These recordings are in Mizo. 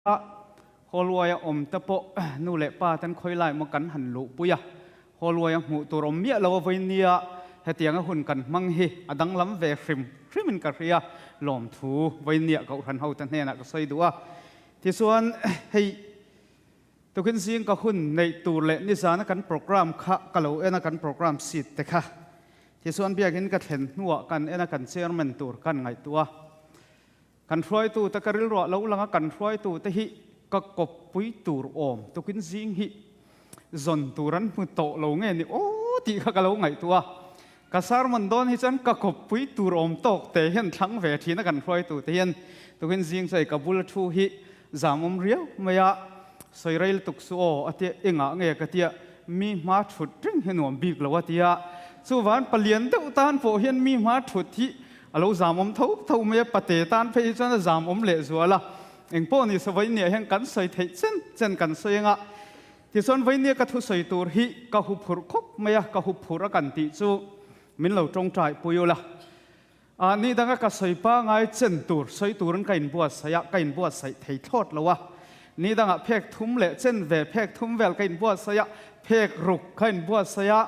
Hallway-a awm te pawh nu leh pa ten khawi lai maw kan han luhpui a, hallway-a hmuh tur awm miah lo a vawi nia hetianga hun kan hmang hi a danglam ve hrim hrimin ka hria, lawmthu vawi nia Kohhran hote hnenah ka sawi duh a. Tichuan hei tukin zing ka hun neih tur leh nizana kan programme kha ka lo en a, kan programme sheet te kha tichuan biakin ka thlen hnuah kan en a, kan chairman tur kan ngaihtuah a. Kan hruaitute ka rilruah lo lang a, kan hruaitute hi ka kawppui tur awm tukin zing hi zawn tur an hmu tawh lo nge ni aw tih kha ka lo ngaihtuah a. Ka sermon dawn hi chuan ka kawppui tur awm tawk te hian thlang ve thin a kan hruaitute hian tukin zing chu hei ka bula thu hi zamawm riau mai a, sawi rei lutuk chu aw a tia engah nge ka tia mi hma thut reng hi nuam bik lo a tia chuvan palian deuh tan pawh hian mi hma thut hi A lo zamawm tho tho mai a, pate tan phei hi chuan a zamawm leh zual a. Eng pawh ni se Vainia hian kan sawi theih chen chen kan sawi anga, tichuan Vainia ka thusawi tur hi ka hu phurh khawp mai a, ka hu phurh a kan tih chu min lo tawngtai pui ula. A ni danga ka sawi pangai chen tur sawi turin ka inbuatsaih a, ka inbuatsaih thei thlawt lo a. Ni dangah phek thum leh chen ve phek thum vel ka inbuatsaih a, phek ruk ka inbuatsaih a,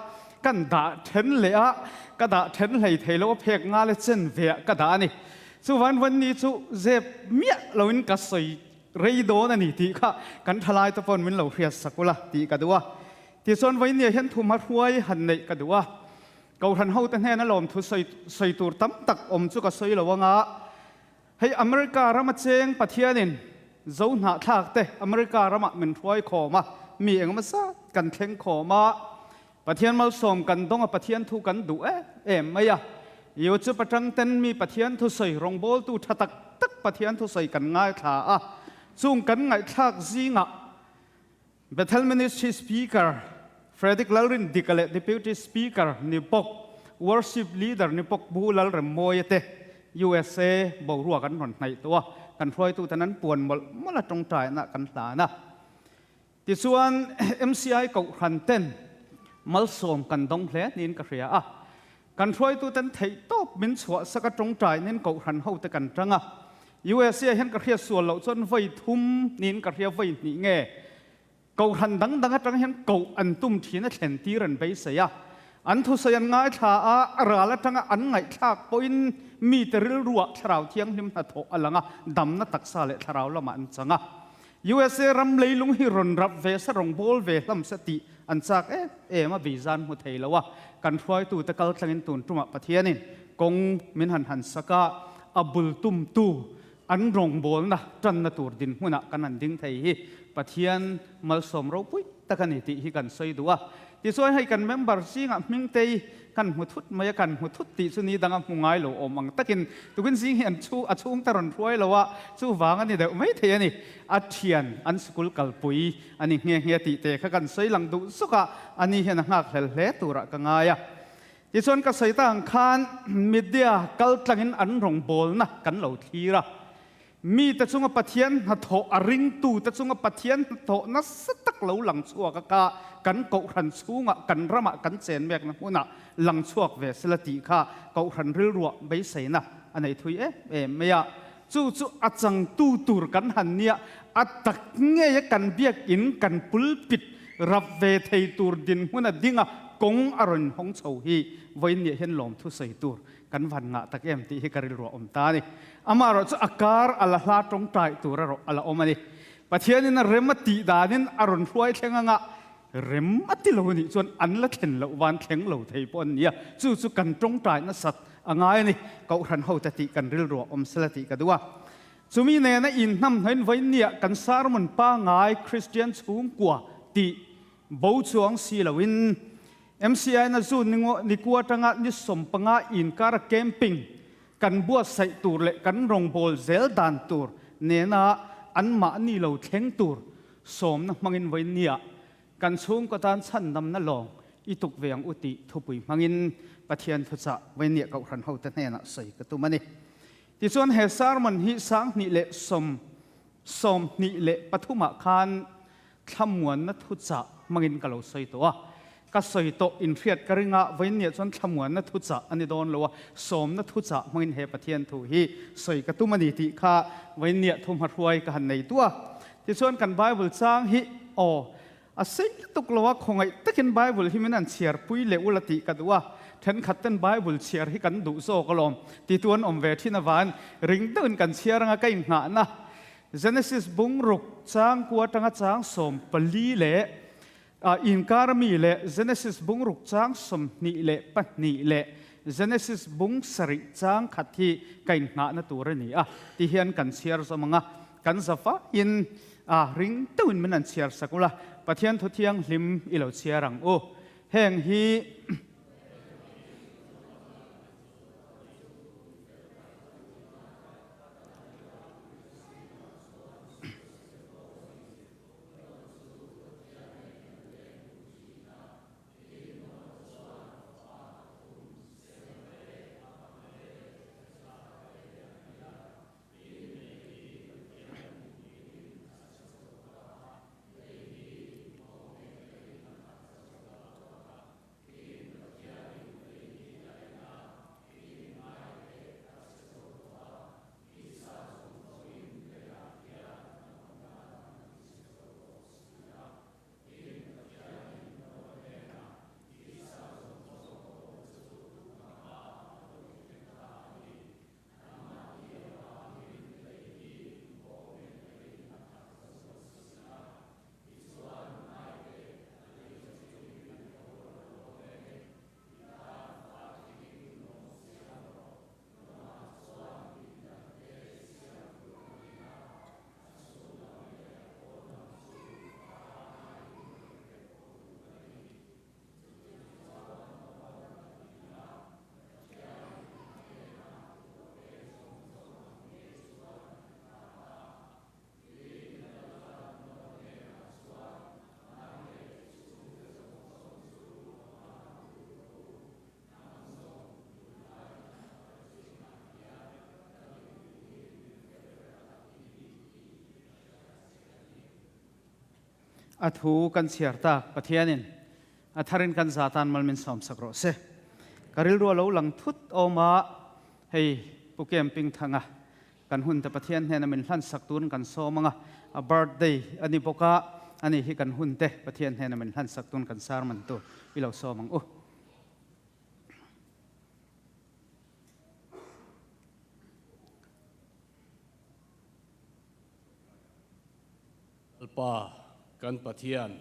kan dah then leh a, ka dah then hlei thei lo a phek nga leh chen ve ah ka dah a ni. Chuvan Vanni chu zep miah loin ka sawi rei dawn a ni tih kha kan thalai te pawn min lo hriat sak ula tih ka duh a. Tichuan Vawinia hian thuma hruai han neih ka duh a. Kohhran hote hnena lawmthu sawi sawi tur tam tak awm chu ka sawi lo anga, Hei America rama cheng Pathianin zo hnahthlak te America ramah min hruai khawm a, mi engemaw zat kan thleng khawm a, Pathian malsawm kan dawng a, Pathian thu kan duh em em mai a. YouTube atang ten mi Pathian thusawi rawngbawltu tha tak tak Pathian thusawi kan ngaithla a, chung kan ngaihthlak zingah Bethel Ministry Speaker Frederick Lalrindika leh Deputy Speaker ni bawk Worship Leader ni bawk Bu Lalremmawia te USA boruak an rawn hnaih tawh a, kan hruaituten an puan mawlh mawlh a tawngtaina kan hlan a. Tichuan MCI Kohhran ten malsawm kan dawng hle niin ka hria a. Kan hruaituten theihtawp min chhuahsak a tawngtainin Kohhran hote kan tang a. USA hian ka hriat sual loh chuan vawi thum niin ka hria vawi hnih nge Kohhran dang dang atang hian koh an tum thin a thlen tir an beisei a. An thusawi an ngaithla a, a ral atanga an ngaihthlak pawhin mite rilruah Thlarau Thianghlim hnathawh a lang a, damna taksa leh thlarau lamah an chang a. USA ram leilung hi rawn rap ve sa rawngbâwl ve hlam se tih an châk em em a, vizan hmu thei lo a, kan hruaitute kal tlangin tun tumah Pathianin kawng min han han sak a, a bul tumtu an rawngbâwlna ṭanna tur dinhmunah kan han ding thei hi Pathian malsawm ropui tak a ni tih hi kan sawi duh a. Tichuan hei kan member zingah Hmingtei kan hmu thut mai a, kan hmu thut tih chu ni danga hmu ngai lo awm ang takin tukin zing hi an chhu a chhungte rawn hruai lo a, chuvang a ni deuh mai thei a ni. A thian an sikul kalpui a ni nghe nghe tih te kha kan sawi lang duh zuk a, ani hian a nghak hlel hle turah ka ngai a. Tichuan ka sawi ta ang khan media kal tlangin an rawngbawlna kan lo thlir a, Mite chunga Pathian hnathawh a ringtute chunga Pathian hnathawh nasa tak lo lang chhuak a ka kan Kohhran chhungah kan ramah kan chen mekna hmunah lang chhuak ve sela tih kha Kohhran rilruah beiseina a nei thui em em mai a. Chu chu a changtu tur kan han nia a tak ngei a kan biakin kan pulpit rap ve thei tur dinhmun a ding a kawng a rawn hawng chho hi vawiin hian lawmthu sawi tur Kan van ngah tak em tih hi ka rilruah awm ta a ni. Amaherawh chu a kar a la hla tawngtai tur erawh a la awm a ni. Pathianin a rem a tih danin a rawn hruai thleng anga rem a ti lo nih chuan an la thlen loh van thleng lo thei pawh an ni a. Chu chu kan tawngtai nasat a ngai a ni. Kohhran hote tih kan rilruah awm sela tih ka duh a. Chumi nena inhnamhnawhin vawiinniah kan sermon pangngai Kristian chhungkua tih bo chuang si loin MCI na zu nikua atanga ni 15 inkara camping kan buatsaih tur leh kan rawngbâwl zel dan tur nena anmahni lo thleng tur sawmna hmangin vawiinniah kan chhungkaw tan chhandamna lawng i tuk ve ang u tih thupui hmangin Pathian thuchah vawiinniah Kohhran hote hnenah sawi ka tum a ni. Tichuan he sermon hi 2023ah khan Thlamuanna thuchah hmangin ka lo sawi tawh a, ka sawi tawh inhriat ka ring a, vawiinniah chuan thlamuanna thuchah a ni dawn lo a, sawmna thuchah hmangin he Pathian thu hi sawi ka tum a ni tih kha vawiinniah thu hmahruai ka han nei duh a. Tichuan kan Bible chang hi aw a sei lutuk lo a, khawngaih takin Bible hi min an chhiar pui leh ula tih ka duh a, thenkhat ten Bible chhiar hi kan duh zawk alawm titu an awm ve thin avangin ring deuhin kan chhiar anga ka inngahna Genesis bungruk chang kua atanga chang 14 leh Inkar mi leh Genesis bungruk chang 22 leh Genesis bung sarih chang khat hi ka inngahna tur a ni a ti hian kan chhiar zawm ang a, kan zavaiin ring deuhin min han chhiar sak ula, Pathian thu thianghlim i lo chhiar ang u. Heng hi. A thu kan chhiar tak Pathianin a tharin kan za tan mal min sawm sak rawh se. Ka rilru a lo lang thut awm a, hei Pu Camping Thanga kan hun te Pathian hnena min hlan sak turin kan sawm ang a, a birthday a ni bawk a, ani hi kan hun te Pathian hnena min hlan sak turin kan sermon tur i lo sawm ang u. Lalpa kan Pathian,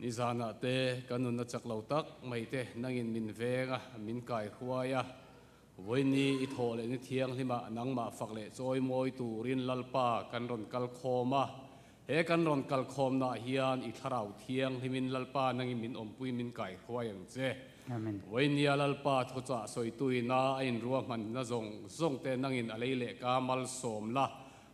nizanah te kan nunna chak lo tak mai te nangin min veng a, min kai hruai a, vawiini i thawh leh ni thianghlimah nangmah fak leh chawi mawi turin Lalpa kan rawn kal khawm a, he kan rawn kal khawmnaah hian i thlarau thianghlimin Lalpa nangin min awmpui min kai hruai ang che. Amen. Vawinia Lalpa thuchah sawituina a inruahmanna zawng zawng te nangin a lei leh ka malsawm la,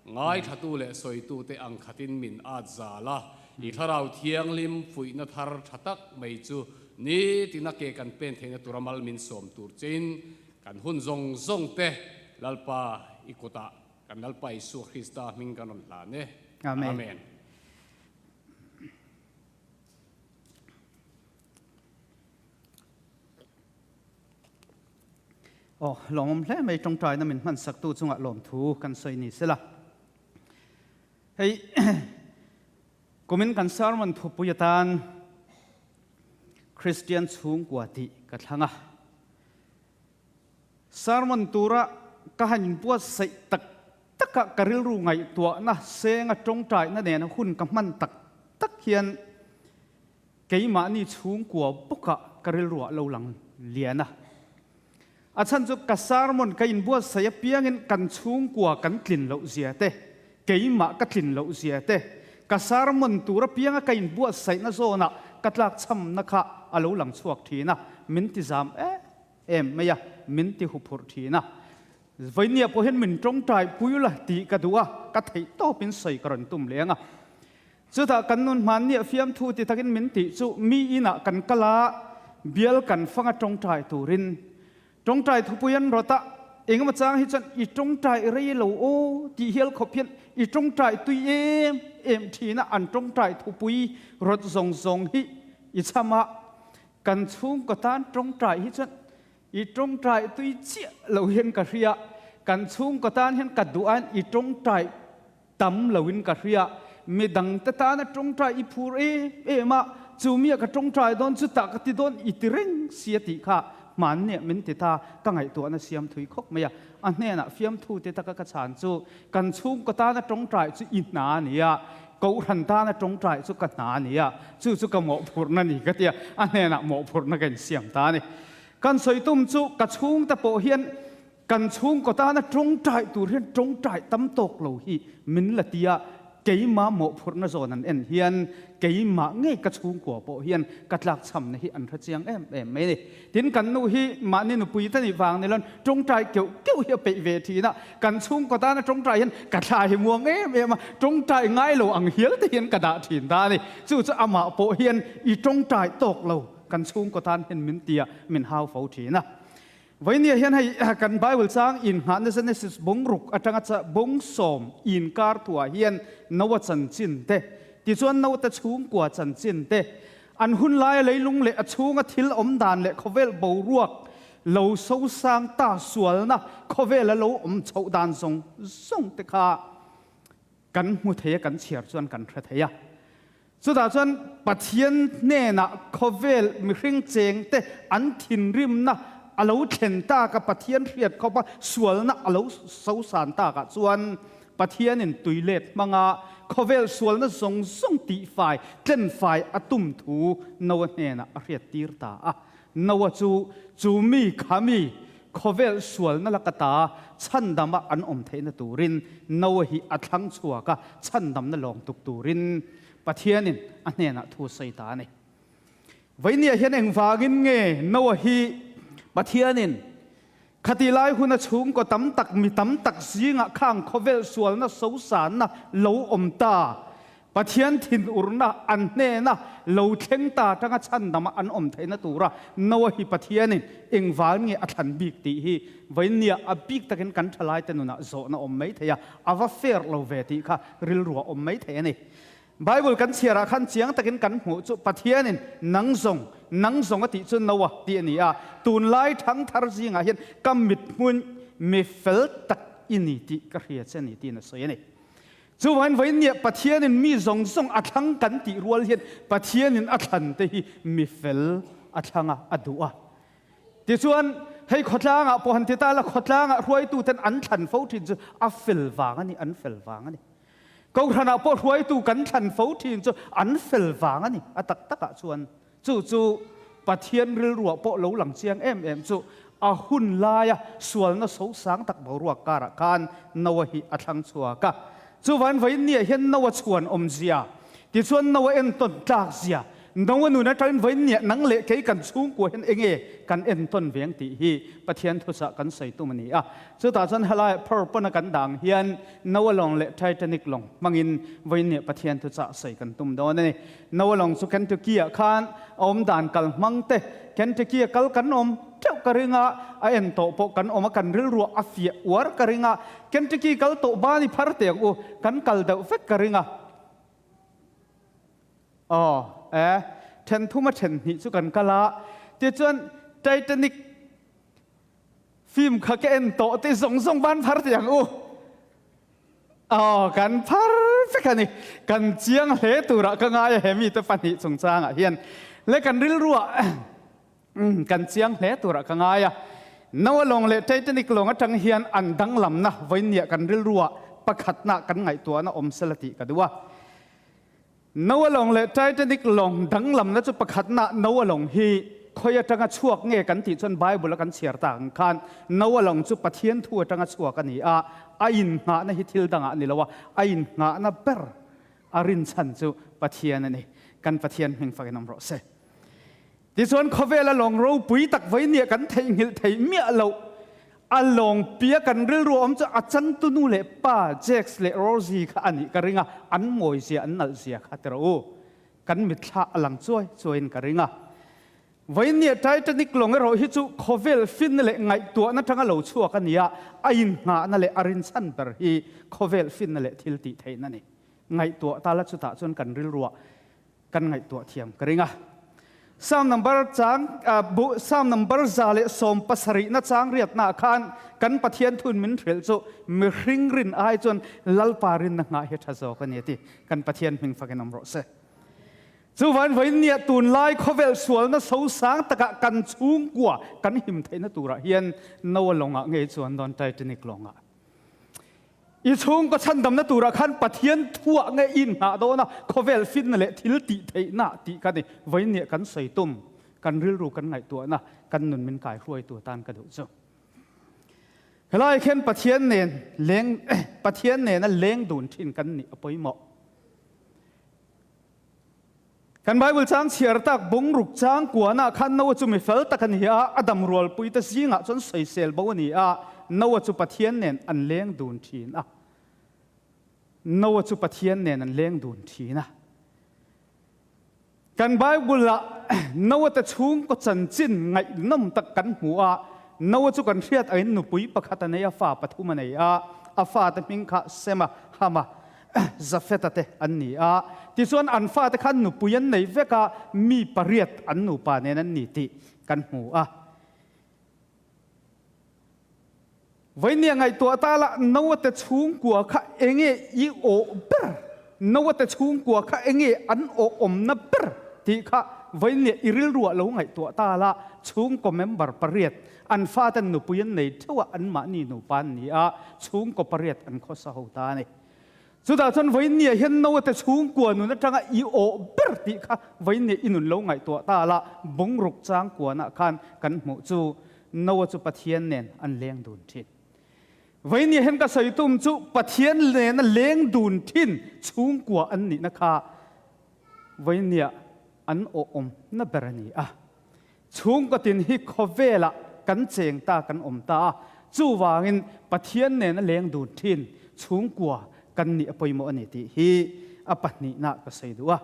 Ngaithlatu leh sawitute ang khatin min at zal a, i thlarau thianghlim fuihna thar tha tak mai chu nitina ke kan pen theihna tura mal min sawm tur chein kan hun zawng zawng te Lalpa i kutah kan Lalpa Isua Krista hming kan rawn hlan e. Amen. Amen. Aw, lawmawm hle mai tawngtaina min hmansaktu chungah lawmthu kan sawi ni sela. Hei, kumin kan sermon thupui atan Kristian chhungkua tih ka thlang a. Sermon tura ka han inbuatsaih tak taka ka rilru ngaihtuahna senga tawngtaina nena hun ka hman tak tak hian Keimahni chhungkua bawkah ka rilruah lo lang lian a. A chhan chu ka sermon ka inbuatsaih apiangin kan chhungkua kan tlin loh zia te, keimah ka tlin loh zia te, ka sermon tur apianga ka inbuatsaihna zawnah ka tlakchhamna kha a lo lang chhuak thin a, min ti zam em em mai a, min ti huphurh thin a. Vawinia pawh hian min tawngtai pui la tih ka duh a, ka theih tawpin sawi ka rawn tum leng a. Chutah kan nun hmanni a fiamthu ti takin min tih chu mi inah kan kal a, bial kan fang a tawngtai turin. Tawngtai thupui an rawt a, engemaw chang hi chuan i tawngtai rei lo aw tih hial khawp hian i tawngtai tui em em thin a, an tawngtai thupui rawt zawng zawng hi i chham a, kan chhungkaw tan tawngtai hi chuan i tawngtai tui chiah lo hian ka hria, kan chhungkaw tan hian ka duh aiin i tawngtai Tam loin ka hria. Midangte tana tawngtai i phur em em a, chu mia ka tawngtai dawn chutah ka ti dawn i ti reng si a tih kha hmanniah min ti ta, ka ngaihtuahna siam thui khawp mai a. A hnenah fiamthu te taka ka chhan chu kan chhungkaw tana tawngtai chu i hna a ni a, kohhran tana tawngtai chu ka hna a ni a, chu chu ka mawhphurhna ni ka ti a, a hnenah mawhphurhna ka insiam ta a ni. Kan sawi tum chu ka chhungte pawh hian Kan chhungkaw tana tawngtai tur hian tawngtai tam tawk lo hi min la ti a, keimah mawhphurhna zawn an en hian keimah ngei ka chhungkua pawh hian ka tlakchhamna hi an hre chiang em em mai a ni. Tin, kan nu hi mahni nupui ta nih vang ni loin tawngtai keuh keuh hi a peih ve thin a, kan chhungkaw tana tawngtai hian ka thla hi muang em em a, tawngtai ngai lo ang hial te hian ka dah thin ta a ni. Chu chu amah pawh hian i tawngtai tawk lo kan chhungkaw tan hian min ti a, min hau fo thin a. Vawinia hian hei kan Bible chang inngahna Genesis bung ruk atanga cha bung sawm inkar thuah hian Noah chanchin te, tichuan Note chhungkua chanchin te, an hun laia leilung leh a chhunga thil awm dan leh khawvel boruak lo sosang ta sualna khawvela lo awm chhoh dan zawng zawng te kha kan hmu thei a, kan chhiar chuan kan hre thei a. Chutah chuan Pathian hnenah khawvel mihring chengte an thinrimna a lo thlen tak a, Pathian hriat khawpa sualna a lo sosan takah chuan Pathianin tuilet hmanga khawvel sualna zawng zawng tihfai, tlenfai a tum thu Noa hnenah a hriattir ta a. Noa chu chu mi kha mi khawvel sualna laka ta chhandama an awm theihna turin Noa hi a thlang chhuak a, chhandamna lawng tuk turin Pathianin a hnenah thu sawi ta a ni. Vawinia hian engvangin nge Noa hi Pathianin Khatih lai huna chhungkaw tam tak mi tam tak zingah khang khawvel sualna sosanna lo awm ta, Pathian thinurna an hnena lo thleng ta tanga chhandama an awm theihna tura Noa hi Pathianin engvang nge a thlan bik tih hi vawinia a bik takin kan thalaite nunah zawhna awm mai thei a, a va fair lo ve tih kha rilruah awm mai thei a ni. Bible kan chhiarah khan chiang takin kan hmuh chu Pathianin nang zawng, nang zawng a tih chu Noah tih a ni a. Tunlai thangthar zingah hian ka mithmun mi fel tak i ni tih ka hria che a ni tiin a sawi a ni. Chuvangin vawiinniah Pathianin mi zawng zawng a thlang kan tih rual hian Pathianin a thlan te hi mi fel a thlang a, a duh a. Tichuan, hei khawtlangah pawh han ti ta la, khawtlangah hruaituten an thlan fo thin chu a fel vang a ni, an fel vang a ni. Kohhranah pawh hruaitu kan thlan fo thin chu an fel vang a ni, a tak takah chuan. Chu chu Pathian rilruah pawh lo lang chiang em em chu a hun laia sualna sosang tak boruak karah khan Noah hi a thlang chhuak a. Chuvain vawiinniah hian Noah chhuan awmzia, tichuan Noah entawn tlakzia, Noah nun atangin vawiinniah nang leh kei kan chhungkua hian enge kan entawn veng tih hi Pathian thuchah kan sawi tum a ni a. Chutah chuan helaiah phawr pawna kan dang hian Noah lawng leh Titanic lawng hmangin vawiinniah Pathian thuchah sawi kan tum dawn a ni. Noah lawng chu Kentucky-ah khan a awm dan kal hmang te, Kentucky-a kal kan awm teuh ka ring a, a en tawh pawh kan awm a, kan rilruah a fiah uar ka ring a, Kentucky kal tawh ban i phar teh ang u, kan kal deuh vek ka ring a. Aw, e, then thuma then hnih chu kan kal a, tichuan Titanic film kha ka en tawh te zawng zawng ban phar teh ang u. Aw, kan phar vek a ni. Kan chiang hle turah ka ngai a he mite pahnih chungchangah hian. Le kan rilruah kan chiang hle turah ka ngai a. Noah lawng leh Titanic lawng atang hian an danglamna vawiinniah kan rilruah pakhatna kan ngaihtuahna awm sela tih ka duh a. Noah lawng leh Titanic lawng danglamna chu pakhatna Noah lawng hi khawi atanga chhuak nge kan tih chuan Bible a kan chhiar tak ang khan Noah lawng chu Pathian thu atanga chhuak a ni a, a innghahna hi thil dangah a ni lo a, a innghahna ber a rinchhan chu Pathian a ni. Kan Pathian hming fakin awm rawh se. Tichuan khawvela lawng ropui tak vawinia kan theihnghilh theih miah loh a lawng pia kan rilru awm chu a changtu nu leh pa Jax leh Rosie kha a nih ka ring a, an mawi zia an nalh zia kha ti rawh u. Kan mitthla a lang chuai chuaiin ka ring a. Vawinia Titanic lawng erawh hi chu khawvel finna leh ngaihtuahna atanga lo chhuak a ni a, a innghahna leh a rinchhan ber hi khawvel finna leh thil tih theihna a ni. Ngaihtuah ta la chutah chuan kan rilruah Kan ngaihtuah thiam ka ring a. Psalm number chang bu Psalm number 170 na chang riat na khan kan Pathian thun min hril chu mihring rin ai chuan Lalpa rin na nga hi tha zawk ani ti kan Pathian hming fakin awm rawh se. Chu van vain nia tun lai khawvel sual na so sang taka kan chhungkua kan him theihna turah hian Noah lawngah ngei chuan dawn Titanic lawngah. I chhungkaw chhandamna turah khan Pathian thuah nge i inngah dawn a, khawvel finna leh thil tih theihna tih kha ni. Vawiin nia kan sawi tum, kan rilru kan ngaihtuahna, kan nun min kai hruaitu atan ka duh chu. Helai khian Pathian nen leng Pathian nena leng dun thin kan nih a pawimawh. Kan Bible chang chhiar tak bungruk chang kuanah khan Noah chu mi fel tak a ni a, a dam rualpuite zingah chuan sawisel bo a ni a, Noah chu Pathian nen an leng dun thin a. Noah chu Pathian nen an leng dun thin a. Kan Bible ah Noah te chhungkaw chanchin ngaihnawm tak kan hmu a, Noah chu kan hriat angin nupui pakhat a nei a, fa pathum a nei a, a fate hming kha Sema, Hama, Jafeta te an ni a. Tichuan an fate khan nupui an nei vek a, mi pariat an nupa nen an ni tih kan hmu a. Vainia ngaihtuah ta la, Noah te chhungkua kha enge i awh ber? Noah te chhungkua kha enge an awh awmna ber tih kha Vainia i rilruah lo ngaihtuah ta la, chhungkaw member pariat an faten nupui an nei theuh a, anmahni nupa an ni a, chhungkaw pariat an khawsa ho ta a ni. Chutah chuan Vainia hian Noah te chhungkua nun atanga i awh ber tih kha Vainia i nun lo ngaihtuah ta la, bungruk changkuanah khan kan hmuh chu Noah chu Pathian nen an leng dun thin. Vainia hian ka sawi tum chu Pathian nena leng dun thin chhungkua an nihna kha Vainia an awh awmna ber a ni a. Chhungkaw tin hi khawvelah kan cheng ta kan awm ta a, chuvangin Pathian nena leng dun thin chhungkua kan nih a pawimawh a ni tih hi a pahnihna ka sawi duh a.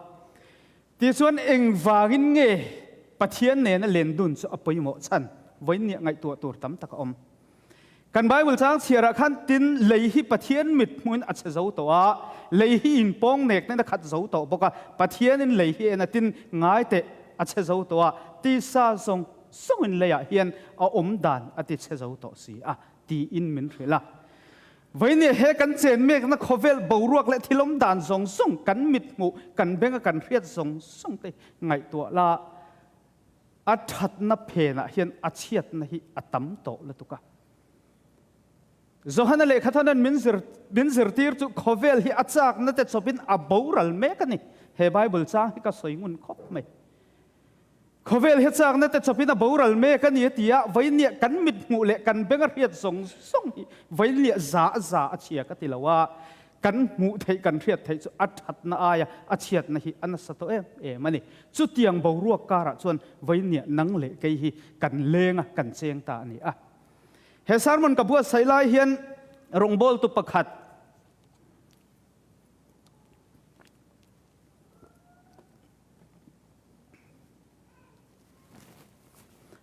Tichuan engvangin nge Pathian nena len dun chu a pawimawh chhan vawiinniah ngaihtuah tur tam tak a awm. Kan Bible chang chhiarah khan tin lei hi Pathian mit hmuin a che zo tawh a, lei hi inpawng nek nen a khat zo tawh bawk a, Pathianin lei hi en a tin ngai teh a che zo tawh a, tisa zawng zawngin leiah hian a awm dan a ti che zo tawh si a tiin min hrilh a. Vawinia he kan chen mekna khawvel boruak leh thil awm dan zawng zawng kan mit hmuh, kan benga kan hriat zawng zawng te ngaihtuah la, A thatna phenah hian a chhiatna hi a tam tawh lutuk a. Johana lehkhathanan min zir min zirtir chu khawvel hi a chakna te chawpin a boral mek a ni. He Bible chang hi ka sawi ngun khawp mai. Khawvel hi chakna te chawpin a boral mek a ni a ti a, vawinia kan mit hmuh leh kan beng a hriat zawng zawng hi vawinia za za a chhia ka ti lo a. Kan hmuh theih, kan hriat theih chu a thatna aia a chhiatna hi a nasa tawh em em a ni. Chutiang boruak karah chuan vawinia nang leh kei hi kan leng a, kan cheng ta a ni a. He sermon ka buatsaih lai hian rawngbawltu pakhat,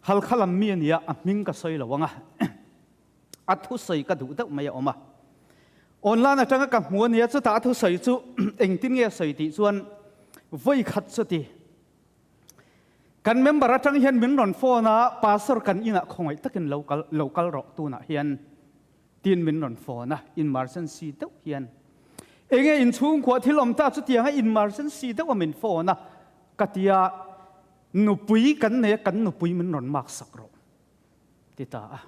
Halkha lam mi a ni a, a hming ka sawi lo ang a. A thusawi ka duh deuh mai a awm a. Online atanga ka hmu a nia, chutah a thusawi chu engtin nge a sawi tih chuan vawi khat chu ti. Kan member atang hian min rawn phone a, Pastor kan inah khawngaih takin lo kal lo kal rawh tunah hian tiin min rawn phone a, emergency deuh hian. Enge inchhungkua thil awm ta chutianga emergency deuh a min phone a ka tia, nupui kan nei a, kan nupui min rawn mark sak rawh. Ti ta a.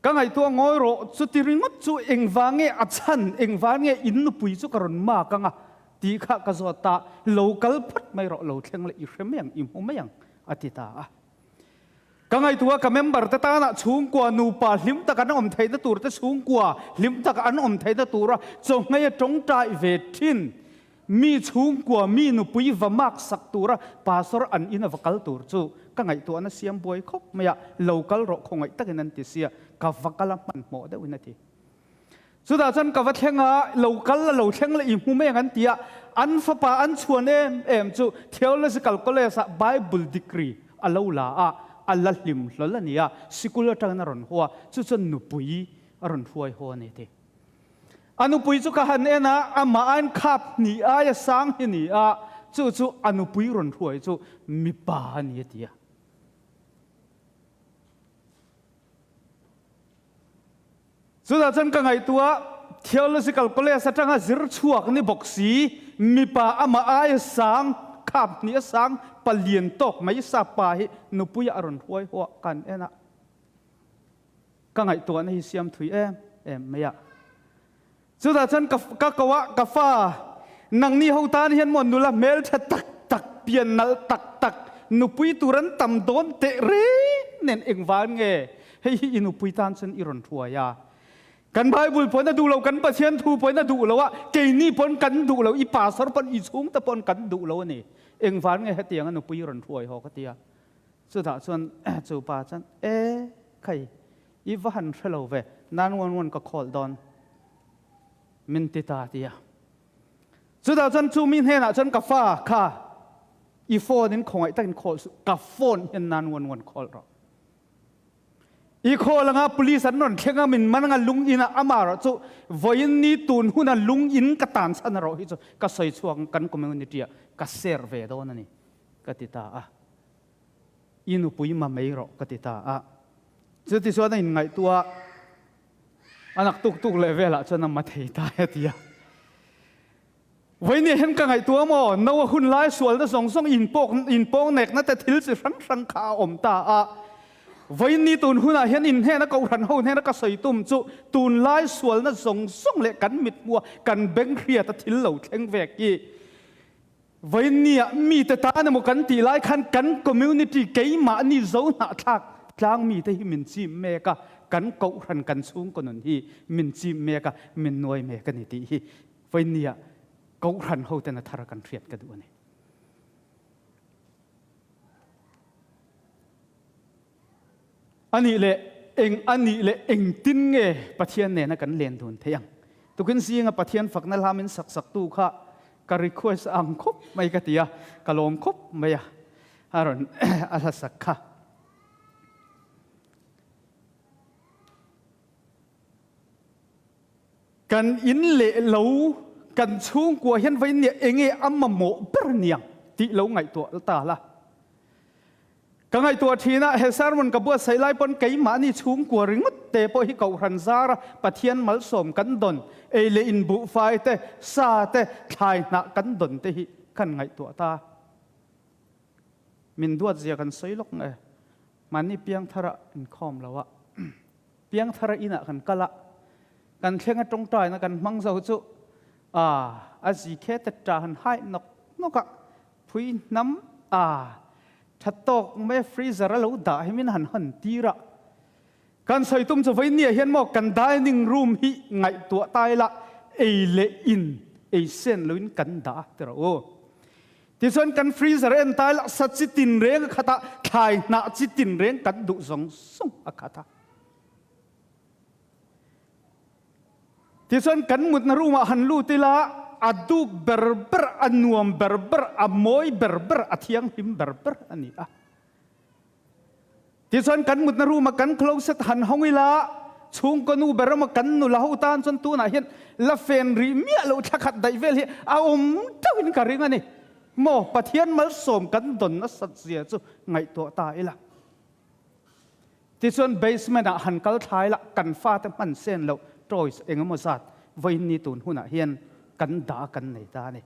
Ka ngaihtuah ngawi rawh, chuti ringawt chu engvang nge a chhan, engvang nge in nupui chu ka rawn mak ang a tih kha ka zawt ta, lo kal phawt mai rawh, lo thleng leh i hre mai ang, i hmu mai ang a ti ta a. Ka ngaihtuah ka member te tanah chhungkua nupa hlim tak an awm theihna tur te chhungkua hlim tak an awm theihna tura chawhngei a tawngtai ve thin Mi chhungkua mi nupui va mak sak tura pastor an in a va kal tur chu ka ngaihtuahna siam buai khawp mai a, lo kal rawh khawngaih takin an ti sia, ka va kal a hmanhmawh deuhin a ti. Chutah chuan ka va thleng a, lo kal a lo thleng leh i hmu mai ang an ti a, an fapa an chhuan em em chu Theological College ah Bible degree a lo la a, a la hlim hlawl a ni a, sikul atangin a rawn haw a, chu chuan nupui a rawn hruai haw a ni a ti. A nupui chu ka han en a, amah ain khap hnih aia sang hi ni a, Chu chu a nupui rawn hruai chu mipa a ni a ti a. Chutah chuan ka ngaihtuah Theological College atanga zir chhuak ni bawk si, mipa amah aia sang, khap hnih a sang, palian tawk mai sa pa hi nupuia a rawn hruai haw a kan en a. Ka ngaihtuahna hi siam thui em em mai a. Chutah chuan ka ka ko a, ka fa, nangni ho tan hian maw nula hmeltha tak tak, pian nalh tak tak, nupui tur an tam dawn teh reng nen engvan nge hei hi i nupui tan chuan i rawn hruai a? Kan Bible pawhin a duh lo, kan Pathian thu pawhin a duh lo a, keini pawn kan duh lo, i pastor pawn, i chhungte pawn kan duh lo a ni. Engvan nge hetianga nupui i rawn hruai haw ka ti a. Chutah chuan chu pa chuan, E khai, I va han hre lo ve, 911 ka call dawn min ti ta tia. Chutah chuan chu mi hnenah chuan ka fa kha i phone in khawngaih takin call suh, ka phone hian 911 call rawh. I call anga police an rawn thleng a min man anga lung in ah ama rawh chu vawiin ni tun huna lung in ka tan chhan rawh hi chu ka sawi chhuak ang kan community ah ka share ve dawn a ni ka ti ta a. I nupui ma mai rawh ka ti ta a. Chutichuan a inngaihtuah a, a nak tuk tuk leh velah chuan a ma thei ta e ti a. Vawinia hian ka ngaihtuah maw, Noa hun lai sualna zawng zawng inpawk inpawng nekna te thil chi hrang hrang kha a awm ta a. Vawiini tun hunah hian in hnena kohhran ho hnena ka sawi tum chu tunlai sualna zawng zawng leh kan mithmua kan beng hriata thil lo thleng vek hi Vawinia mite tan emaw kan tih lai khan kan community keimahni zo hnahthlak tlang mite hi min chim mek a, kan kohhran kan chhungkaw nun hi min chim mek a, min nuai mek a ni tih hi vawinia kohhran hoten a thar kan hriat ka duh a ni. A nih leh eng a nih leh engtin nge Pathian nena kan len dun theih ang? Tukin zinga Pathian fakna hla min sak saktu kha ka request ang khawp mai ka ti a, ka lawm khawp mai a, a rawn a hla sak kha. Kan in leh lo kan chhungkua hian vawiin nia enge a mamawh ber niang tih lo ngaihtuah ta la. Ka ngaihtuah thin a, he sermon ka buatsaih lai pawn keimahni chhungkua ringawt te pawh hi Kohhran zara Pathian malsawm kan dawn, ei leh in buhfai te, sa te, thlai hnah kan dawn te hi kan ngaihtuah ta. Min duat zia kan sawi lawk nge? Mahni piangthara inkhawm lo a, piangthara inah kan kal a, kan thleng a tawngtaina kan hmang zo chu a, a zi khe te ta han hai nawk nawk a, Phui hnam a tha tawk mai freezer a lo dah hi min han hawn tir a. Kan sawi tum chu vawinia hian maw kan dining room hi ngaihtuah ta ila ei leh in ei sen loin kan dah a ti rawh u. Tichuan kan freezer en ta ila sa chi tin reng a khat a, thlai hnah chi tin reng kan duh zawng zawng a khat a. Tichuan kan mutna room ah han lut ila a duk ber ber, a nuam ber ber, a mawi ber ber, a thianghlim ber ber a ni a. Tichuan kan mutna room ah kan closet han hawng ila chhungkaw nu ber emaw kan nula ho tan chuan tunah hian la fen rih miah loh thla khat daih vel hi a awm teuhin ka ring a ni. Maw Pathian malsawm kan dawn nasat zia chu ngaihtuah ta ila. Tichuan basement ah han kal thlai lah kan fate hman sen loh toys eng emaw zat vawiin ni tun hunah hian kan dah kan nei ta a ni.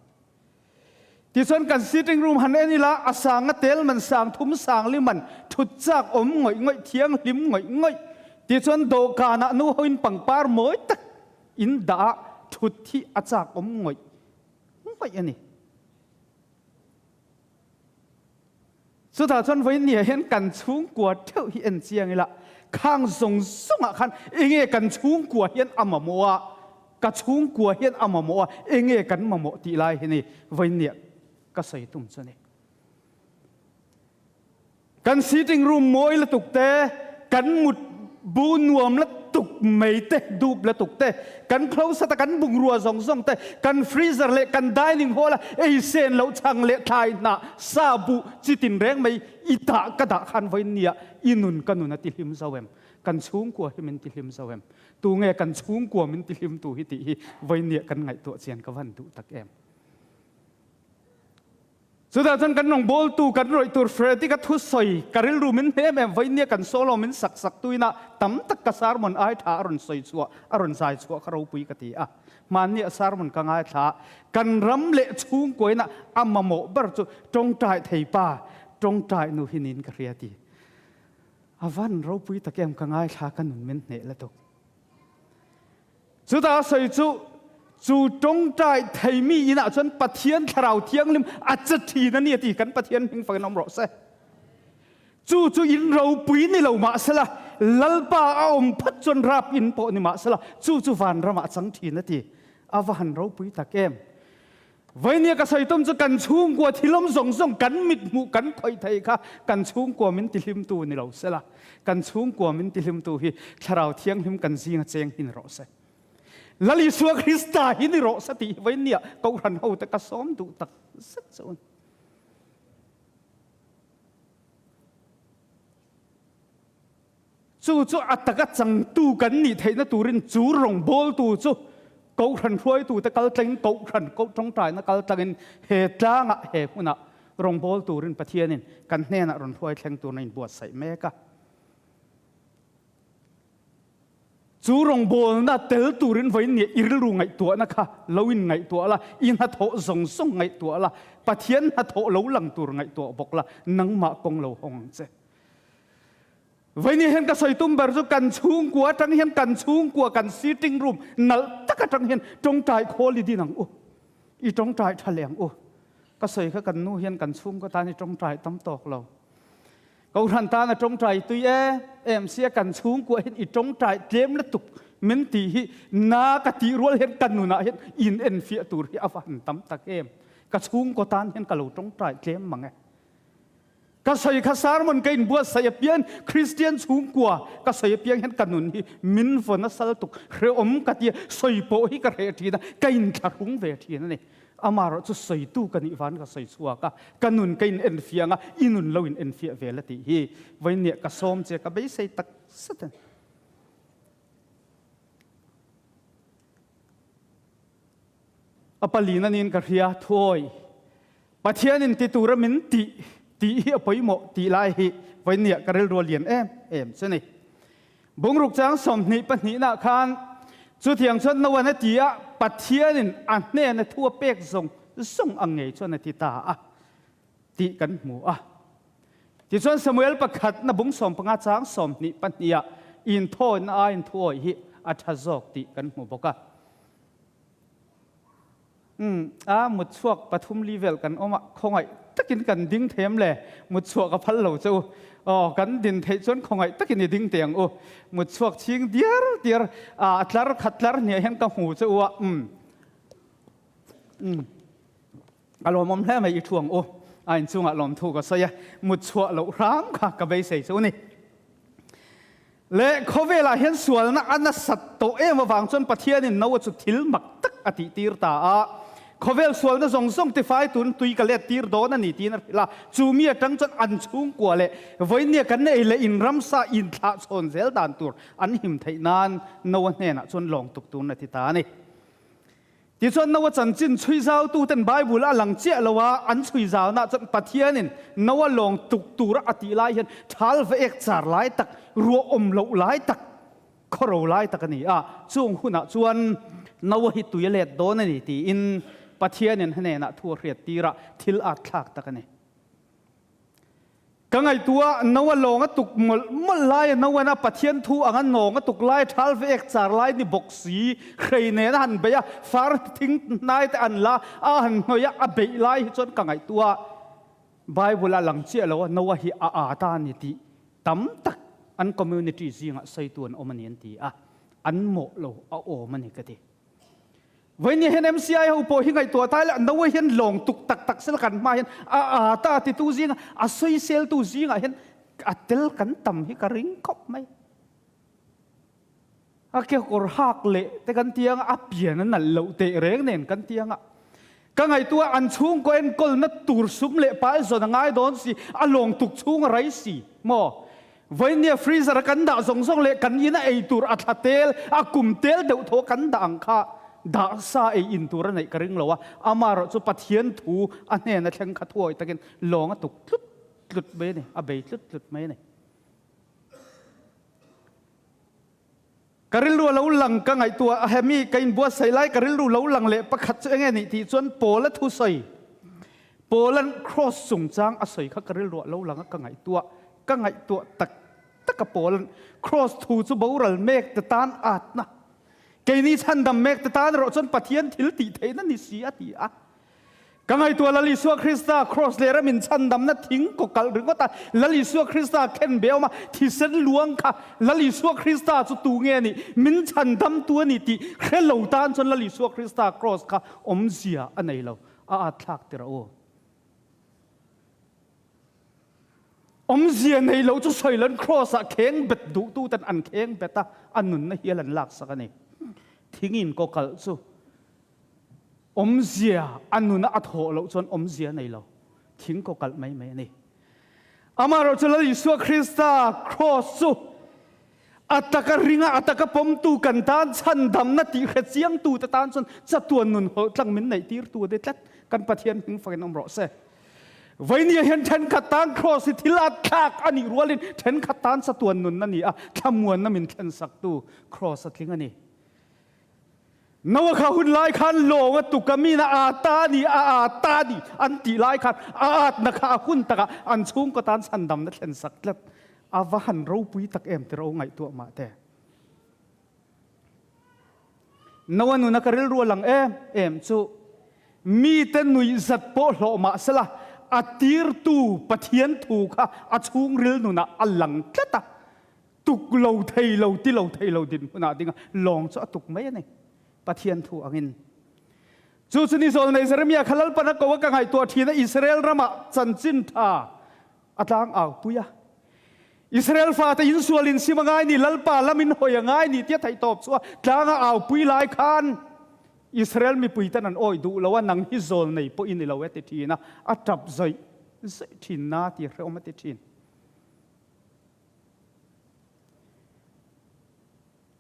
Tichuan kan sitting room han en ila a sanga tel man sang thum sang li man thut chak awm ngawih ngawih thianghlim ngawih ngawih. Tichuan dawhkanah nu hoin pangpar mawi tak in dah a thut hi a chak awm ngawih ngawih a ni. Chutah chuan vawiin niah hian kan chhungkua theuh hi en chiang ila, khang zawng zawngah khan enge kan chhungkua hian a mamawh a, ka chhungkua hian a mamawh a, enge kan mamawh tih lai hi ni vawiin niah ka sawi tum chu a ni. Kan sitting room mawi lutuk te, kan mut bu nuam lutuk mai te, dup lutuk te, kan closet a kan bungrua zawng zawng te, kan freezer leh kan dining hall a ei sen loh chhang leh thlai hnah sa buh chi tin reng mai i dah ka dah khan vawiin nia i nun ka nun a ti hlim zo em? Kan chhungkua hi min ti hlim zo em? Tunge kan chhungkua min ti hlim tu hi tih hi vawiin nia kan ngaihtuah chian ka van duh tak em? Chutah chuan kan rawngbawltu kan rawih tur Frederick-a thusawi ka rilru min hne em em vawinia kan solo min sak sak tuina tam tak ka sermon ai tha a rawn sawi chhuah a rawn zai chhuah kha ropui ka ti a. Hmanni a sermon ka ngaithla kan ram leh chhungkuaina a mamawh ber chu tawngtai thei pa tawngtai nu hi niin ka hria ti. A van ropui tak em ka ngaithla ka nun min hneh la tuk. Chutah a sawi chu, chu tawngtai theimi inah chuan Pathian Thlarau Thianghlim a che thin a ni a ti. Kan Pathian hming fakin awm rawh se. Chu chu in ropui ni lo mah sela, Lalpa a awm phat chuan rap in pawh ni mah sela, chu chu vanramah a chang thin a ti. A va han ropui tak em. Vainia ka sawi tum chu kan chhungkua thilawm zawng zawng kan mit hmuh kan khawih thei kha kan chhungkua min tihlimtu ni lo sela, kan chhungkua min tihlimtu hi Thlarau Thianghlim kan zinga cheng hi ni rawh se. Lal Isua Krista hi ni rawh se tih hi vainia Kohhran hote ka sawm duh tak zet chu a ni. Chu chu a taka changtu kan nih theihna turin chu rawngbawltu chu Kohhran hruaitute kal tlangin, Kohhran tawngtaina kal tlangin he tlangah, he hmunah rawngbâwl turin Pathianin kan hnenah rawn hruai thleng turin a inbuatsaih mek a. Chu rawngbâwlna tel turin vawiin nia i rilru ngaihtuahna kha lo in ngaihtuah la, i hnathawh zawng zawng ngaihtuah la, Pathian hnathawh lo lang tur ngaihtuah bawk la, nangmah kawng lo hawng ang che. Vawiin hian ka sawi tum ber chu kan chhungkua atang hian kan chhungkua kan sitting room nalh tak atang hian tawngtai khawl i din ang u. I tawngtai tha leh ang u. Ka sawi kha kan nu hian kan chhungkaw tan i tawngtai tam tawk lo. Kohhran tan a tawngtai tui em em sia kan chhungkua hian i tawngtai tlem lutuk min tih hi na ka tih rual hian ka nunah hian in enfiah tur hi a va han tam tak em. Ka chhungkaw tan hian ka lo tawngtai tlem mang e. Ka sawi kha sermon ka inbuatsaih apiang Kristian chhungkua ka sawi apiang hian ka nun hi min vawn a sal tuk hrehawm ka tia sawi pawh hi ka hreh thin a ka inthlahrung ve thin a ni. Amaherawh chu sawitu ka nih van ka sawi chhuak a ka nun ka in enfiah anga i nun lo in enfiah vel a tih hi vawiin ka sawm che ka beisei tak zet a ni. A palin a niin ka hria thuawi. Pathianin ti tura min tih tih hi a pawimawh tih lai hi vawinia ka rilru a lian em em chu ni. Bungruk chang 20 pahnihna khan chutiang chuan Noan a ti a, Pathianin a hnena thu a pek zawng zawng ang ngei chuan a ti ta a tih kan hmu a. Tichuan Samuel pakhatna bung 15 chang 22 ah inthawina aiin thuawih hi a tha zawk tih kan hmu bawk a. Umm, a mut chhuak pathum li vel kan awm a, khawngaih takin kan ding thei em le? Mut chhuah ka phal lo che u. Aw, kan din theih chuan khawngaih takin i ding teh ang u. Mut chhuak chhing diar diar, a tlar khat tlar hniah hian ka hmu che u a, umm, umm, a lawmawm hle mai i thu ang u. A inchungah lawmthu ka sawi a, mut chhuah loh hram kha ka beisei che u ni. Leh khawvelah hian sualna a nasat tawh em avang chuan Pathianin Noah chu thil mak tak a tihtir ta a. Khawvel sualna zawng zawng tifai tun tui ka let tir dawn a ni tiin a hrilh a. Chu mi atang chuan an chhungkua leh vawinia kan ei leh in ramsa inthlah chhawn zel dan tur an him theih nan Noah hnenah chuan lawng tuk turin a ti ta a ni. Tichuan Noah chanchin chhui zaututen Bible a lang chiah lo a, an chhui zaunah chuan Pathianin Noah lawng tuk tura a tih lai hian thal va ek char lai tak, ruah awm loh lai tak, khawro lai tak a ni a. Chung hunah chuan Noah hi tui a let dawn a ni tiin Pathianin hnenah thu a hriat tirah thil at thlak tak a ni. Ka ngaihtuah no a lawng a tuk mawlh mawlh lai a no an a Pathian thu ang a nawng a tuk lai thal ve ek char lai ni bawk si hrei nen a han beih a far thing hnai te an la a han hnawih a a beih lai hi chuan ka ngaihtuah Bible a lang chiah lo a Noah hi a â ta a ni tih tam tak an community zingah sawitu an awm a ni an ti a an mawh lo a awm a ni ka ti. Vawiin hian MCI ho pawh hi ngaihtuah ta ila Noah hian lawng tuk tak tak sela kan hma hian a a ta titu zinga a sawiseltu zingah hian a tel kan tam hi ka ring khawp mai. A ke kawr hak leh te kan ti anga a pian a nalh loh teh reng nen kan ti anga ka ngaihtuah an chhungkaw enkawlna tur sum leh pai zawn a ngai dawn si a lawng tuk chhung a rai si maw Vawinia freezer a kan dah zawng zawng leh kan ina ei tur a thla tel, a kum tel deuh thaw kan dah ang kha. Dah sa ei in tur a neih ka ring lo a, amaherawh chu Pathian thu a hnena thleng kha thuawi takin lawng a tuk tlut tlut mai a ni, a bei tlut tlut mai a ni. Ka rilru a lo lang ka ngaihtuah a, hemi ka inbuatsaih lai ka rilru lo lang leh pakhat chu enge nih tih chuan Paula thusawi, Paula'n Kraws chungchang a sawi kha ka rilru a lo lang a ka ngaihtuah, ka ngaihtuah tak tak a Paula'n Kraws thu chu boral mek te tan atna Keini chhandam mek te tan erawh chuan Pathian thil tih theihna ni si a ti a. Ka ngaihtuah Lal Isua Krista Kraws leh ramin chhandamna thing kaw kalh ringawt a, Lal Isua Krista khen be awm a, thisen luang kha Lal Isua Krista chu tu nge nih, min chhandamtu a ni tih hre lo tan chuan Lal Isua Krista Kraws kha awmzia a nei lo, a at thlak tir a u. Awmzia nei lo chu sawi loin Kraws ah kheng bet duhtu ten an kheng bet a, a nunna hial an laksak a ni. Thingin kaw kalh chu awmzia a nuna a thawh loh chuan awmzia nei lo, thing kaw kalh mai mai a ni. Amaherawh chu Lal Isua Krista Kraws chu a taka ringa a taka pawmtu kan tan chhandamna tih hre chiangtu te tan chuan chatuan nun hawlh tlang min neih tirtu a ni tlat. Kan Pathian hming fakin awm rawh se. Vainia hian thenkhat tan Kraws hi thil at thlak a nih rualin thenkhat tan chatuan nun a ni a, thlamuanna min thlensaktu Kraws a tling a ni. Noah kha hun lai khan lawng a tuk a min a aa ta ni a aa ta ni an tih lai khan a atna kha a hun takah an chhungkaw tan chhandamna thlensak tlat. A va han ropui tak em ti ro ngaihtuah mah te. Noah nuna ka rilru a lang em em chu mite nuihzat pawh hlawh mah sela a tirtu Pathian thu kha a chhungril nunah a lang tlat a. Tuk lo thei lo ti lo thei lo dinhmunah dinga lawng chu a tuk mai a ni. Pathian thu angin. Chu chu ni zawlnei Jeremiah kha Lalpan a ko a ka ngaihtuah thin a Israel ramah chanchin tha a tlang au pui a. Israel fate in sual in sim a ngai ni Lalpa lam in hawi a ngai ni tia theih tawp chu a tlang a au pui lai khan Israel mipui ten an awih duh lo a nang hi zawlnei pawh i ni lo e ti thin a a tap zawih zawih thin na ti hrehawm a ti thin.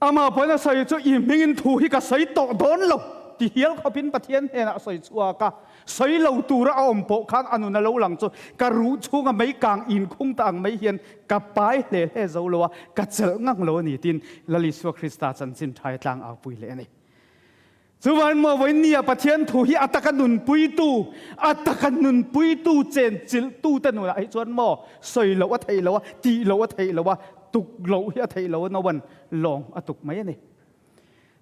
Amah pawhin a sawi chu i hmingin thu hi ka sawi tawh dawn lo ti hial khawpin Pathian hnenah a sawi chhuak a. Sawi lo tura a awm pawh khan a nun a lo lang chu ka ruh chhunga mei kang inkhung ta ang mai hian ka pai hle hle zo lo a, ka chelh ngang lo a ni tiin Lal Isua Krista chanchin thaia tlang au pui leh a ni. Chuvain maw vawinia Pathian thu hi a taka nunpuitu, a taka nunpuitu chenchilhtu te nunah hi chuan maw sawi loh a theih loh a, tih loh a theih loh a, tuk loh hi a theih loh a Noan lawng a tuk mai a ni.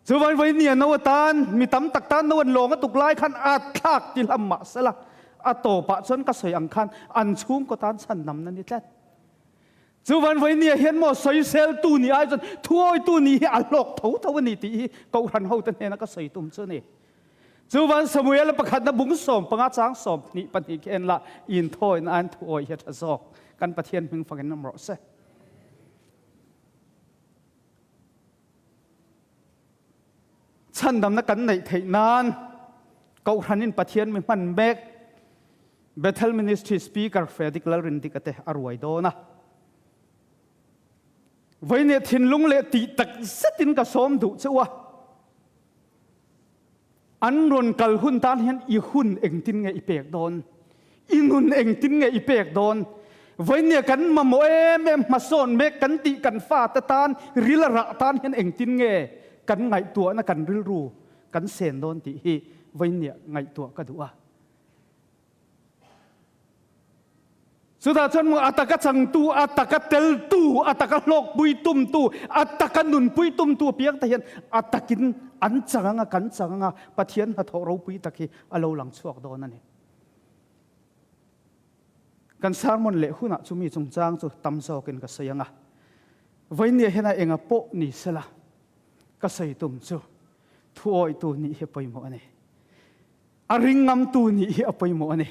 Chuvain vawinia Noa tan, mi tam tak tan Noan lawng a tuk lai khan a thlak ti hlam mah sela, a tawpah chuan ka sawi ang khan an chhungkaw tan chhandamna ni tlat. Chuvan vawinia hian maw sawiseltu nih ai chuan thuawitu nih hi a hlawk tho tho a ni tih hi Kohhran hote hnena ka sawi tum chu a ni. Chuvan Samuel pakhatna bung 15 chang 22 khi en la inthawina aiin thuawi hi a tha zawk. Kan Pathian hming fakin awm rawh se. Chhandamna kan neih theih nan Kohhranin Pathian mi hman mek Bethel Ministry Speaker Frederick Lalrindika te a ruai dawn a. Vawinia thinlung leh tih tak zetin ka sawm duh che u a. An rawn kal hun tan hian i hun engtin nge i pek dawn? I nun engtin nge i pek dawn? Vawinia kan mamawh em em hmasawn mek kan tih kan fate tan ril a rah tan hian engtin nge kan ngaihtuahna kan rilru kan sen dawn tih hi vawinia ngaihtuah ka duh a. Chutah chuan a taka changtu, a taka teltu, a taka hlawkpui tumtu, a taka nunpui tumtu apiang te hian a takin an chang anga, kan chang anga Pathian hnathawh ropui tak hi a lo lang chhuak dawn a ni. Kan sermon leh hunah chumi chungchang chu tam zawkin ka sawi anga, vawinia hian a enga pawh ni sela ka sawi tum chu thuawitu nih hi pawimawh a ni. A ring ngamtu nih hi a pawimawh a ni.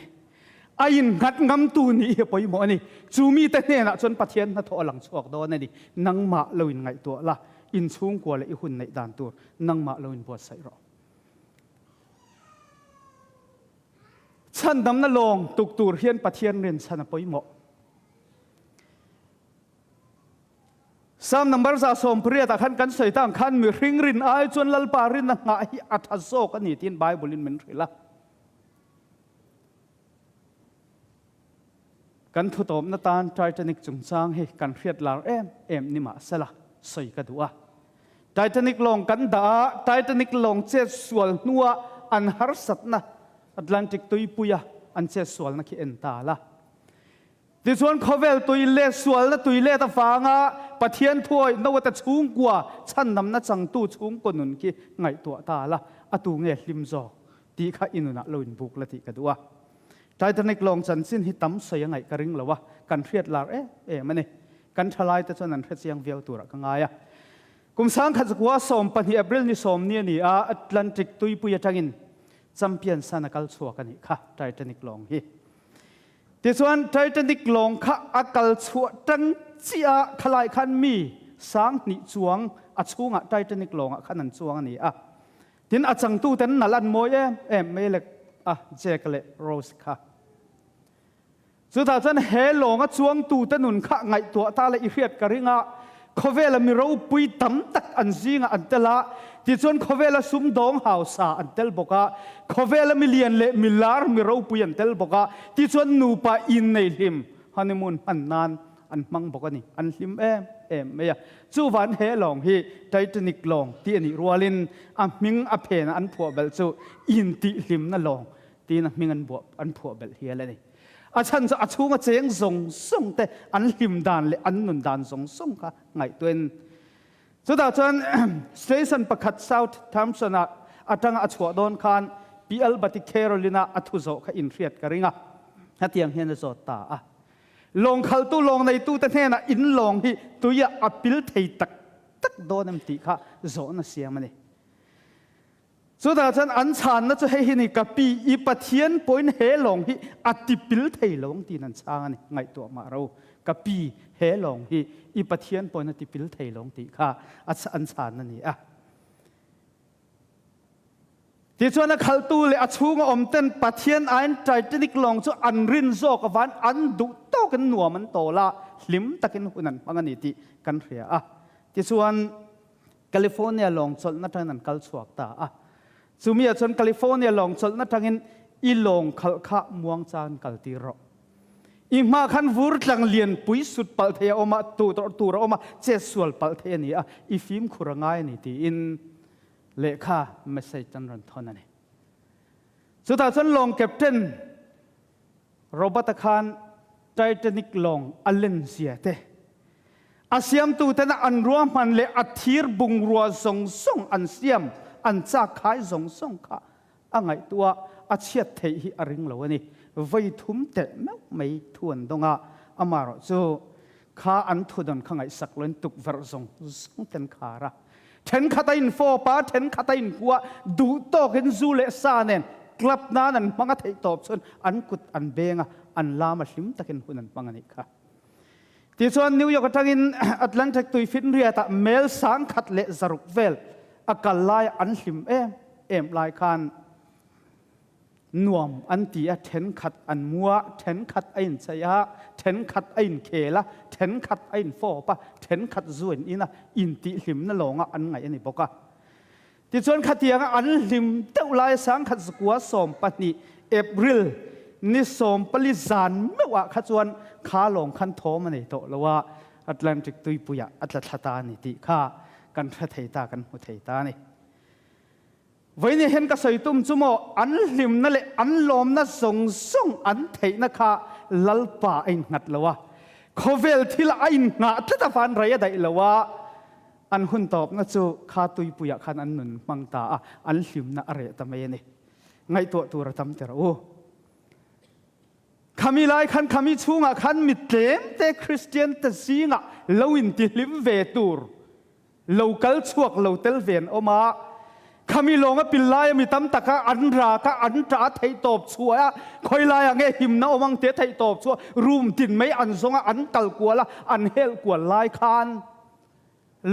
A innghat ngamtu nih hi a pawimawh a ni. Chu mite hnenah chuan Pathian hnathawh a lang chhuak dawn a ni. Nangmah lo inngaihtuah la, inchhungkua leh i hun neih dan tur nangmah lo inbuatsaih rawh. Chhandamna lawng tuk tur hian Pathian rinchhan a pawimawh. Psalm number 118 ah khan kan sawi ta ang khan mihring rin ai chuan Lalpa rinna nghah hi a tha zawk a ni tiin Bible in min hrilh a. Kan thutawpna tan Titanic chungchang hi kan hriat lar em em ni mahsela sawi ka duh a. Titanic lawng kan dah a, Titanic lawng chet sual hnua an harsatna Atlantic tuipuia an chet sualna khi en ta la. Tichuan khawvel tui let sualna tui let avanga Pathian thuawih Noah-te chhungkua chhandamna changtu chhungkaw nun khi ngaihtuah ta la, a tu nge hlim zawk tih kha i nunah lo inbuk la tih ka duh a. Titanic lawng chanchin hi tam sawi a ngaih ka ring lo a, kan hriat lar em em a ni. Kan thalaite chuan an hrechiang viau turah ka ngai a. Kum sangkhat zakua 12 April ni sawm ni a ni a, Atlantic tuipui atangin champion san a kal chhuak a nih kha Titanic lawng hi. Tichuan Titanic lawng kha a kal chhuah tang chiah a, khalai khan mi 2000 chuang a chhungah Titanic lawngah khan an chuang a ni a. Tin a changtuten nalh an mawi em em mai lek a Jack leh Rose kha. Chutah chuan he lawnga chuangtute nun kha ngaihtuah ta leh i hriat ka ring a, khawvela mi ropui tam tak an zingah an tel a, tichuan khawvela sumdawng hausa an tel bawk a, khawvela mi lian leh mi lar mi ropui an tel bawk a, tichuan nupa innei hlim, honeymoon, hman nan an hmang bawk a ni. An hlim em em mai a. Chuvan he lawng hi Titanic lawng tih a nih rualin a hming a phena an phuah belh chu intihhlimna lawng tiin a hming an buah an phuah belh hial a ni. A chhan chu a chhunga cheng zawng zawng te an hlim dan leh an nun dan zawng zawng kha ngaihtuahin chutah chuan station pakhat South Thompson ah atanga a chhuah dawn khan Pi Albati Carolina a thu zawh kha inhriat ka ring a, hetiang hian a zawt ta a. Lawng khaltu lawng neitute hnenah in lawng hi tuiah a pil thei tak tak dawn em tih kha zawhna siam a ni. Chutah chuan an chhanna chu hei hi ni, Ka pi, i Pathian pawhin he lawng hi a tipil thei lo ang tiin an chhang a ni. Ngaihtuah mah ro, Ka pi, he lawng hi i Pathian pawhin a tipil thei lo ang tih kha an chhanna a ni a. Tichuan a khaltu leh a chhunga awmten Pathian aiin Titanic lawng chu an rin zawk avain an duh tawkin nuam an tawl a, hlim takin hun an hmang a ni tih kan hria a. Tichuan California lawng chawlhna atangin an kal chhuak ta a. Chumi ah chuan California lawng chawlhna atangin i lawng khalh kha muangchang kal tir rawh. I hma khan vur tlang lian pui sut palh thei a awm a, tu tur a awm a, chet sual palh thei a ni a, i fimkhur a ngai a ni tiin lehkha message an rawn thawn a ni. Chutah chuan lawng captain Robert-a khan Titanic lawng a len zia te, a siamtuten an ruahman leh a thir bungrua zawng zawng an siam, an chak khai zawng zawng kha a ngaihtuah a chhiat theih hi a ring lo a ni. Vawi thum telh meuh mai thu an dawng a, amaherawh chu kha an thudawn kha ngaihsak loin tukverh zawng zawng ten khar a. Thenkhat a infawp a, thenkhat a inhua, duh tawkin zu leh sa nen club nan an hmang a theih tawp chuan an kut an beng a, an lam a hlim takin hun an hmang a nih kha. Tichuan New York atangin Atlantic tuifinriatah mel 1600 vel a kal lai an hlim em em lai khan nuam an ti a, thenkhat an mu a, thenkhat a inchei a, thenkhat a inkhel a, thenkhat a infawp a, thenkhat zu an in a, intihhlimna lawnga an ngaih a ni bawk a. Tichuan khatianga an hlim deuh lai 1912 April ni 14 zan meuhah kha chuan kha lawng khan thawm a nei tawh lo a, Atlantic tuipuiah a tla thla ta a ni tih kha kan hre thei ta, kan hmu thei ta a ni. Vawiin hian ka sawi tum chu maw an hlimna leh an lawmna zawng zawng an theihna kha Lalpa a innghat lo a, khawvel thil a innghah tlat avang rei a daih lo a, an hun tawpna chu kha tuipuiah khan an nun hmang ta a, an hlimna a reh ta mai a ni. Ngaihtuah tur a tam ter u. Khami lai khan khami chhungah khan mi tlem te Kristian te zingah lo intihlim ve tur lo kal chhuak lo tel ve an awm a, khami lawnga pil laia mi tam taka an rak a, an ṭah a theih tawp chhuah a, khawi laiah nge himna awm ang tia theih tawp chhuah room tin mai an zawng a, an kal kual a, an helh kual lai khan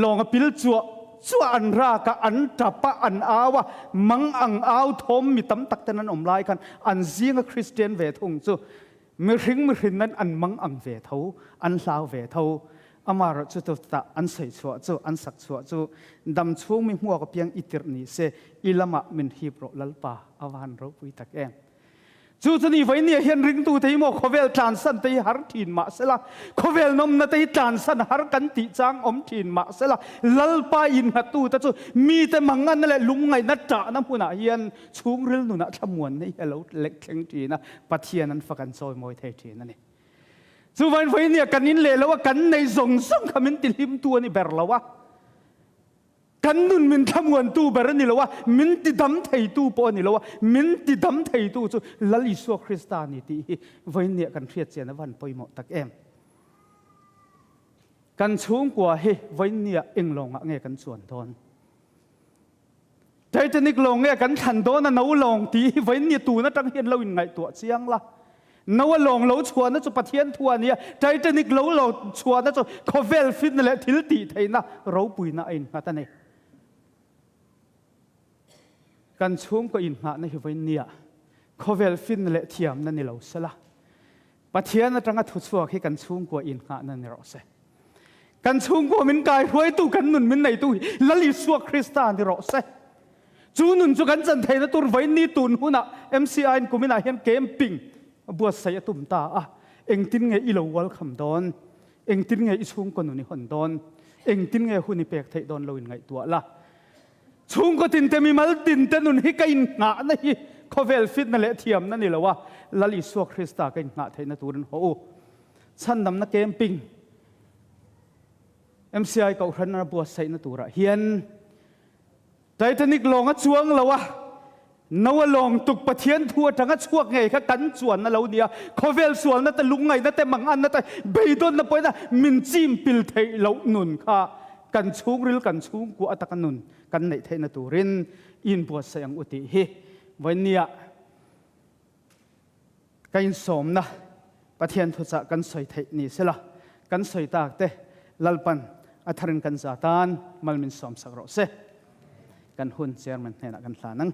lawnga pil chuah chuah an rak a, an ṭap a, an au a, mang ang au thawm mi tam tak ten an awm lai khan an zinga Kristian ve thung chu mihring mihrin nan an mang ang ve tho, an hlau ve tho. Amaherawhchu chu tah an sawi chhuah chu, an sak chhuah chu dam chhung mi hmuak apiang i tirh ni se, i lamah min hip rawh Lalpa, a va han ropui tak em. Chu chu ni vawinia hian ringtute hi maw khawvel tlansan te hi har thin mah sela, khawvel nawmna te hi tlansan har kan tih chang awm thin mah sela, Lalpa innghattute chu mite manganna leh lungngaihna ṭahna hmunah hian chhungril nunah thlamuanna hi a lo lek thleng thin a, Pathian an fak an chawimawi thei thin a ni. Chuvain vawinia kan in leh lo a, kan nei zawng zawng kha min tihlimtu a ni ber lo a. Kan nun min thlamuantu ber a ni lo a, min tidam theitu pawh a ni lo a, min tidam theitu chu Lal Isua Krista a ni tih hi vawiinniah kan hriat chian a van pawimawh tak em. Kan chhungkua hi vawiinniah eng lawngah nge kan chuan dawn? Titanic lawng nge kan thlan dawn a no lawng tih hi vawiinni tun atang hian lo inngaihtuah chiang la. Noa lawng lo chhuahna chu Pathian thu a ni a, Titanic lo lo chhuahna chu khawvel fitna leh thil tih theihna ropuina a innghat a ni. Kan chhungkaw inngahna hi vawiinnia khawvel fitna leh thiamna ni lo sela, Pathian atanga thuchhuak hi kan chhungkua inngahna ni rawh se. Kan chhungkua min kaihruaitu, kan nun min neitu hi Lal Isua Krista ni rawh se. Chu nun chu kan chan theihna tur vawiin tun hunah MCI in kuminah hian camping buatsaih a tum ta a. Engtin nge i lo welcome dawn? Engtin nge i chhungkaw nun i hawn dawn? Engtin nge hun i pek theih dawn lo in ngaihtuah la. Chhungkaw tinte mimal tinte nun hi ka innghahna hi khawvel fitna leh thiamna ni lo a, Lal Isua Krista ka innghah theihna turin haw u. Chhandamna camping MCI Kohhran a buatsaihna turah hian Titanic lawng a chuang lo a, Noah lawng tuk Pathian thu atanga chhuak ngei kha kan chuanna lo nia, khawvel sualna te, lungngaihna te, manganna te, beidawnna pawhin a min chim pil theih loh nun kha kan chhungril kan chhungkua ataka nun kan neih theihna turin inbuatsaih ang u tih hi vawiinniah Ka insawmna Pathian thuchah kan sawi theih ni sela, kan sawi tak te Lalpan a tharin kan za tan mal min sawmsak rawh se. Kan hun Chairman hnenah kan hlan ang.